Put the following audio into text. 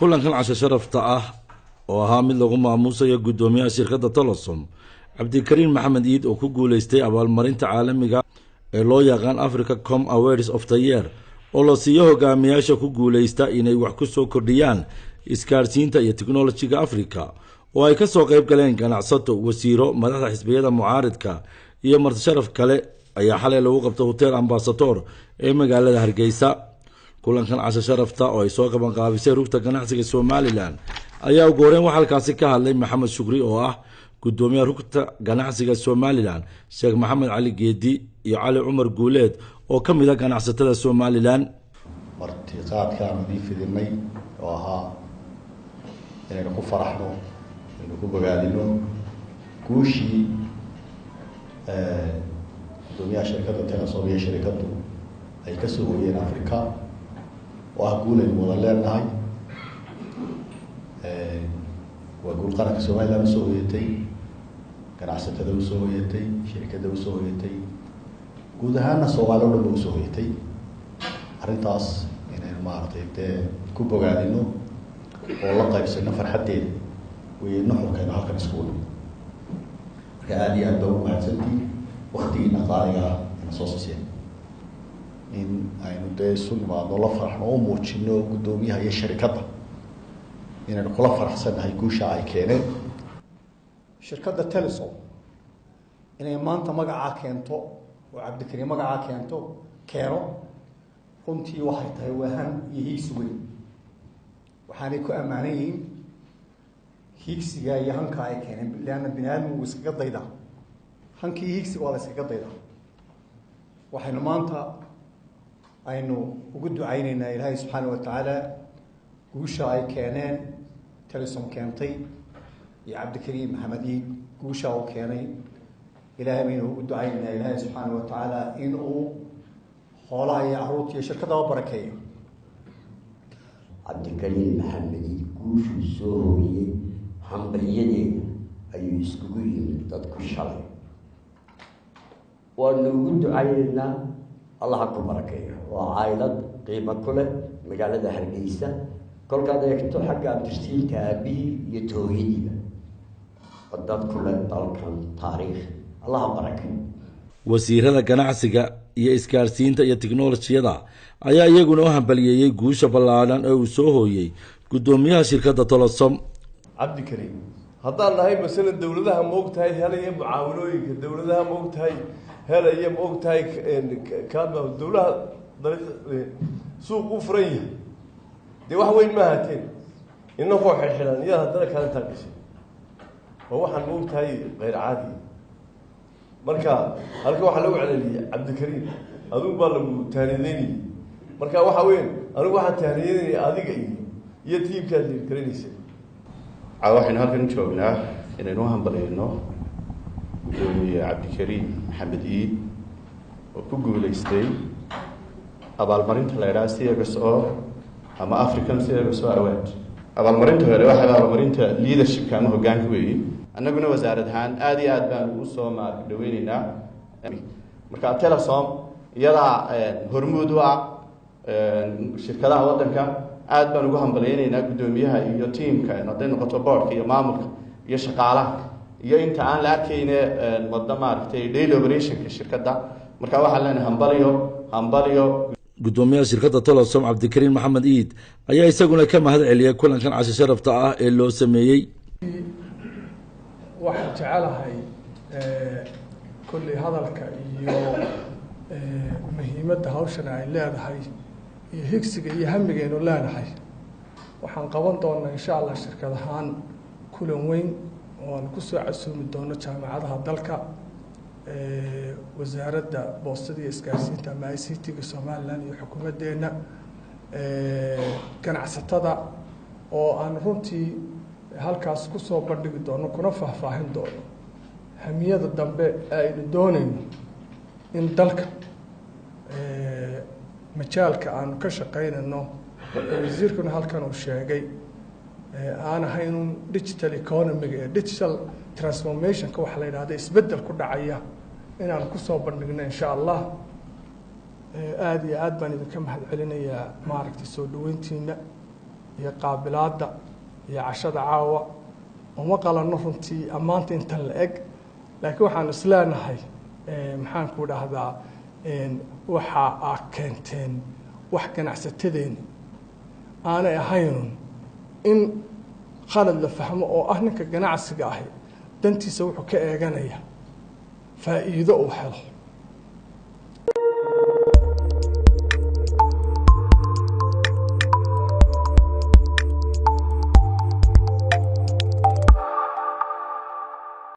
Kulankan casho sharafta ah oo ahaa mid lagu maamuusayo guddoomiyaha shirkadda Telesom, Cabdikariin Maxamed Iid, oo ku guuleystay abaalmarinta caalamiga ee loo yaqaan Africa Com Awards of the Year, oo la siiyo hogaamiyaasha ku guuleysta inay wax ku soo kordhiyaan isgaarsiinta iyo teknolojiga Africa, oo ay kasoo qayb galeen ganacsato, wasiiro, madaxda xisbiyada mucaaridka iyo martisharaf kale, ayaa xalay lagu qabtay Hotel Ambassador ee magaalada Hargeysa. Kulankan casho sharafta oo ay soo qabanqaabisay Rugta Ganacsiga Somaliland ayaa ugu horeyn waxaa halkaasi ka hadlay Maxamed Shukri oo ah guddoomiyaha Rugta Ganacsiga Somaliland, Sheekh Maxamed Cali Geedi iyo Cali Cumar Guuleed oo ka mid a ganacsatada Somaliland. Martiqaadka aanu idiin fidinay oo ahaa inaynu ku faraxno, inaynu ku bogaadino guushii guddoomiyaha shirkadda Telesom iyo shirikaddu ay kasoo hoyeen Africa, oo ah guul aynu wada leenahay. Waa guul qaranka Somaliland usoo hoyatay, ganacsatada usoo hoyatay, shirikadda usoo hoyatay, guud ahaana Soomaali o dhan ba usoo hoyatay. Arrintaas inaynu maaragtay dee ku bogaadino oo la qaybsano farxaddeeda wey nuxurkaynu halkan iskugu nimi. Marka aada iyo aad baa ugu mahadsantihin waktigiina qaaliga ah ina soo siiseen in aynu dee isu nimaadno, la faraxno oo muujino guddoomiyaha iyo sharikadda inaynu kula faraxsannahay guusha ay keeneen. Shirkadda Telesom inay maanta magacaa keento oo Cabdikariim magacaa keeno, runtii waxay tahay wahan iyo hiigsi weyn. Waxaanay ku ammaanan yihiin hiigsiga iyo hanka ay keeneen, leanna bini aadmigu wuu iskaga daydaa hankii, hiigsiga waa la iskaga daydaa. Waxaynu maanta aynu ugu ducayneynaa Ilaahay subxaana wa tacaala guusha ay keeneen, Telesom keentay, iyo Cabdikariim Maxamed Iid guusha uu keenay. Ilaahay baynu ugu ducayneynaa, Ilaahay subxaana wa tacaala in uu xoolaha iyo carruurta iyo shirkadaba barakeeyo. Cabdikariim Maxamed Iid guushuu soo hooyey hambalyadeeda ayuu iskugu yimid dadku shalay. Waanu ugu ducayneynaa, Allaha ku barakeeyo. Waa caylad qiimo ku leh magaalada Hargeysa kolkaad eegto xagga abtirsiinta aabihii iyo tooyadiiba, oo dad ku leh dalkan taariikh. Allaha barakeeyo. Wasiirada ganacsiga iyo isgaarsiinta iyo tiknolojiyada ayaa iyaguna u hambaliyeeyey guusha ballaadhan ee uu soo hooyey guddoomiyaha shirkadda Telesom. Cabdikariim, haddaan nahay masalan dowladaha maogtahay helaya mucaawinooyinka, dowladaha maogtahay helaya maogtahay kaalma, dowlaha suuq u furan yahay, dee wax weyn ma ahateen. Inakoo xirxiran iyaad haddana kaalintaa gashay, waa waxaan maogtahay keyr caadi. Marka halka waxaa lagu celceliyey Cabdikariim, adigu baa lagu tahniyadeynayey. Marka waxa weya anigu waxaan tahniyadeynaya adiga iyo tiimkaad liirgaranaysa. Waxaynu halkan u joognaa inaynu u hambalyayno guddoomiye Cabdikariim Maxamed Iid oo ku guuleystay abaalmarinta la idhaha CXO ama African CXO Award. Abaalmarinta hore waxaa abaalmarinta leadershipka ama hoggaanka weeyi. Annaguna wasaarad ahaan aada iyo aad baanu usoo maar dhaweyneynaa. Marka Telesom iyadaa hormuud u ah shirkadaha waddanka. Aad baan ugu hambalyayneynaa guddoomiyaha iyo tiimka, hadday noqoto boardka iyo maamulka iyo shaqaalaha iyo inta aan la arkayne wadda maaragtay daily operationka shirkadda. Marka waxaan leenahay hambalyo, hambalyo. Guddoomiyaha shirkadda Telesom, Cabdikariin Maxamed Iid, ayaa isaguna ka mahad celiyay kulankan casho sharafta ah ee loo sameeyey. Waxaan jecelahay kolley hadalka iyo muhiimadda hawshan ay leedahay iyo higsiga iyo hamigaynu leenahay. Waxaan qaban doonaa insha Allah shirkad ahaan kulan weyn oo aan kusoo casuumi doono jaamacadaha dalka, Wasaaradda Boostada iyo Isgaarsiinta ama ICT-ga Somaliland iyo xukuumaddeena, ganacsatada, oo aan runtii halkaas kusoo bandhigi doono kuna faahfaahin doono hamiyada dambe ee aynu doonayno in dalka majaalka aanu ka shaqaynayno ee wasiirkuna halkan uu sheegay aan ahaynun digital economyga ee digital transformationka waxaa la yidhahda isbeddel ku dhacaya inaan kusoo bandhigno insha Allah. Aada iyo aad baan idinka mahad celinayaa maaragtay soo dhaweyntiina. Iyo qaabilaadda iyo cashada caawa uma qalanno runtii ammaanta intan la eg, laakiin waxaan isleenahay, maxaan ku dhahdaa, waxa aa keenteen wax ganacsatadeeni aanay ahaynun in khalad la fahmo oo ah ninka ganacsiga ahi dantiisa wuxuu ka eeganaya faa'iido uu helo.